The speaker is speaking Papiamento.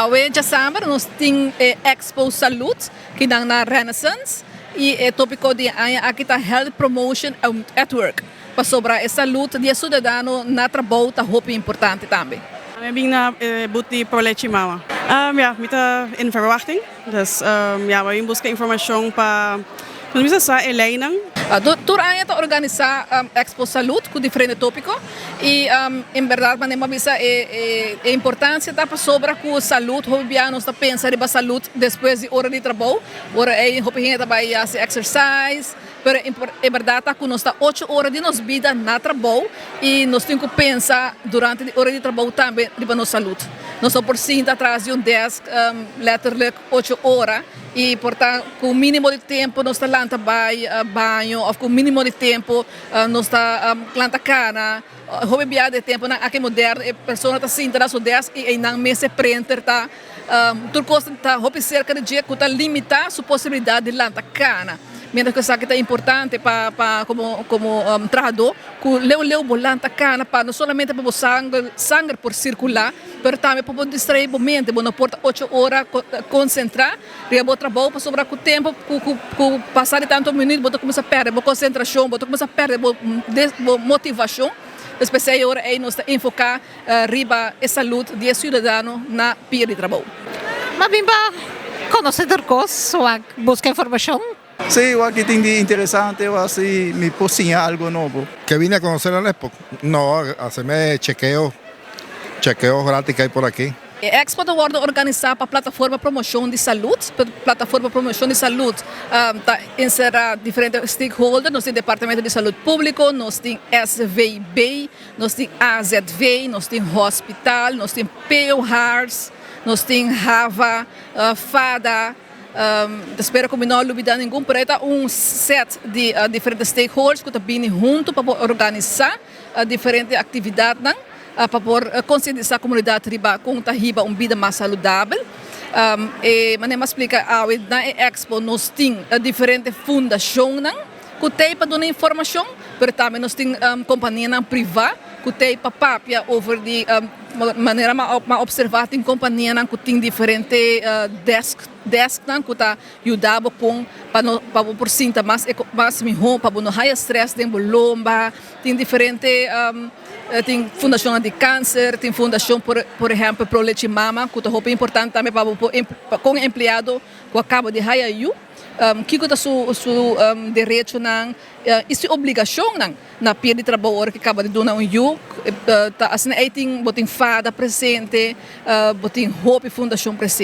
Awe djasamber nos tin e Expo Salud kinan na Renaissance y e topico di aña aki ta Health Promotion at Work, pasobra e salud di e ciudadano na trabou ta hopi importante tambe. Mi bin na e booth di Pro Lechi Mama. Ja, mi ta in verwachting. Dus ja, mi bin busca informacion pa nos bisa sa e leynan. Tur aña ta organisa Expo Salud cu diferente topico y en berdad manera mi a bisa e importancia ta pasobra cu salud hopi bia nos ta pensa riba salud despues di ora di trabou, ora ey hopi hende ta bay haci exercise, pero e berdad ta cu nos ta 8 ora di nos bida na trabou y nos tin cu pensa durante di ora di trabou tambe riba nos salud. Nos no por sinta atras di un desk letterlijk 8 ora y por ta cu minimo di tempo nos ta lanta bay baño of cu minimo di tempo nos ta lanta cana. Hopi bia den temponan aki moderno e persona ta sinta na su desk y eynan mes e printer ta, tur cos ta hopi cerca di dje cu ta limita su posibilidad di lanta cana. Mientras cu esaki ta importante pa como trahador cu leu leu bo lanta cana pa no solamente pa bo sanger por circula, pero tambe pa bo distrae bo mente. Bo no por ta 8 ora concentra riba bo trabou, pasobra cu tempo cu pasa di tanto minuut bo ta cuminsa perde bo concentracion, bo ta cuminsa perde bo motivacion. Despues e ora ey nos ta enfoca riba e salud di e ciudadano na pia di trabou. M'a bin pa conoce tur cos, busca informacion. Si, aki tin di interesante, asina mi por siña algo nobo. ¿Que vine a conocer al Expo? No, hacerme chequeo, chequeos gratis que hay por aquí. E Expo ta wordo organisa pa Plataforma Promocion di Salud. Plataforma Promocion di Salud ta encera diferente stakeholders. Nos tin Departamento di Salud Publico, nos tin SVB, nos tin AZV, nos tin Hospital, nos tin POHARS, nos tin HAVA, FADA, spero cu mi no lubida ningun, pero ta un set di diferente stakeholders cu ta bini hunto pa organisa diferente actividadnan pa por concientisa e comunidad riba con ta hiba un bida mas saludabel. E manera mi a splica, awe na Expo nos tin diferente fundacionnan cu tin pa duna informacion, pero tambe nos tin companianan priva cu tin pa papia over di manera m'a observa, tin companianan cu tin diferente desknan cu ta yuda bo con pa no pa por sinta mas miho, pa no haya stress den lomba. Tin diferente tin fundacion di cancer, tin fundacion, por ehempel, Pro Lechi Mama, cu ta hopi importante tambe pa con empleado cu a caba di haya yiu, kico ta su derechonan y su obligacionnan na pia di trabou ora cu caba di duna un yiu. Ta asina ey tin bo tin FADA presente, bo tin hopi fundacion presente.